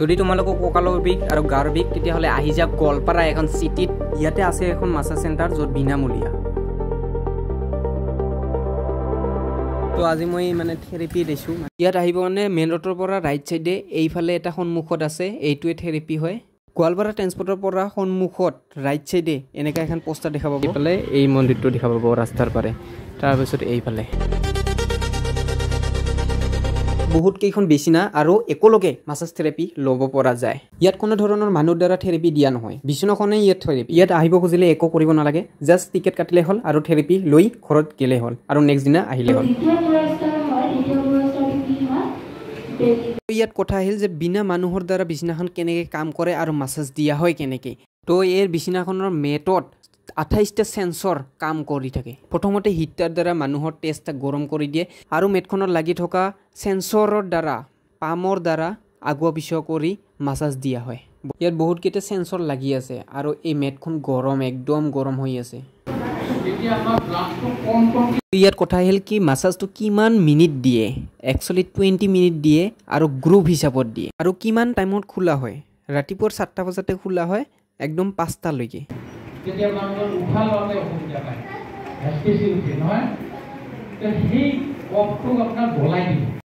যদি তোমালোকৰ কঁকালৰ বিষ আৰু গাৰ বিষ, তেতিয়াহ'লে আহি যাওক গোৱালপাৰা এখন চিটিত। ইয়াতে আছে এখন মাছাজ চেণ্টাৰ, য'ত বিনামূলীয়া। তো আজি মই মানে থেৰাপি দিছোঁ। ইয়াত আহিব মানে মেইন ৰোডৰ পৰা ৰাইট চাইডে এইফালে এটা সন্মুখত আছে, এইটোৱে থেৰাপি হয়। গোৱালপাৰা ট্ৰেন্সপৰ্টৰ পৰা সন্মুখত ৰাইট চাইডে এনেকুৱা এখন পোষ্টাৰ দেখা পাব। এইফালে এই মন্দিৰটো দেখা পাব ৰাস্তাৰ পাৰে, তাৰপিছত এইফালে বহুত কেইখন বিচনা আৰু একেলগে মাছাজ থেৰাপি ল'ব পৰা যায়। ইয়াত কোনো ধৰণৰ মানুহৰ দ্বাৰা থেৰাপি দিয়া নহয়, বিচনাখনেই ইয়াত থেৰাপি। ইয়াত আহিব খুজিলে একো কৰিব নালাগে, জাষ্ট টিকেট কাটিলে হ'ল আৰু থেৰাপি লৈ ঘৰত গ'লে হ'ল আৰু নেক্সট দিনা আহিলে হ'ল। দ্বিতীয় পুৰস্কাৰ হয়, দ্বিতীয় পুৰস্কাৰটো কি হয়? ইয়াত কথা আহিল যে বিনা মানুহৰ দ্বাৰা বিচনাখন কেনেকৈ কাম কৰে আৰু মাছাজ দিয়া হয় কেনেকৈ। তো এই বিচনাখনৰ মেটত 28টা চেঞ্চৰ কাম কৰি থাকে। প্ৰথমতে হিটাৰ দ্বাৰা মানুহৰ তেজটা গৰম কৰি দিয়ে আৰু মেটখনত লাগি থকা চেঞ্চৰৰ দ্বাৰা, পামৰ দ্বাৰা আগুৱা পিছুৱা কৰি মাছাজ দিয়া হয়। ইয়াত বহুতকেইটা চেঞ্চৰ লাগি আছে আৰু এই মেটখন গৰম, একদম গৰম হৈ আছে। ইয়াত কথা আহিল কি মাছাজটো কিমান মিনিট দিয়ে। একচুৱেলি 20 মিনিট দিয়ে আৰু গ্ৰুপ হিচাপত দিয়ে। আৰু কিমান টাইমত খোলা হয়? ৰাতিপুৱাৰ 7টা বজাতে খোলা হয়, একদম 5টালৈকে। যেতিয়া মানুহৰ উশাহ লওঁতে অসুবিধা পায়, হেঁচকেচি উঠে নহয়, সেই কফটোক আপোনাৰ গলাই দিব।